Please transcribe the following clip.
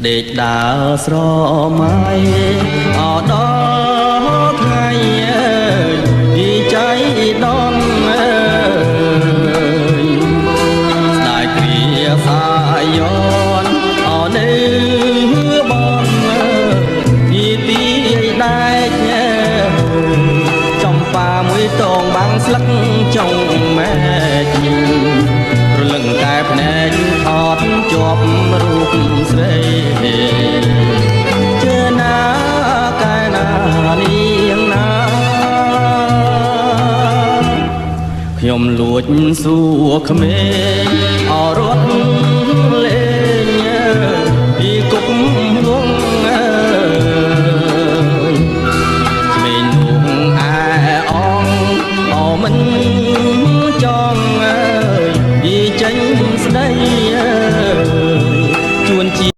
ដេកដើរស្រមៃអដល់ថ្ងៃអើយពីចៃដនអើយ ស្ដាយគ្រាសាយនអនៅបងពីទីដែកចំប៉ាមួយតងបាំងស្លឹកចុងមែក រលឹងតែភ្នែកថតជាប់រូបស្រី ជឿណាកែណានាងណា ខ្ញុំលួចសួរក្មេងអរត់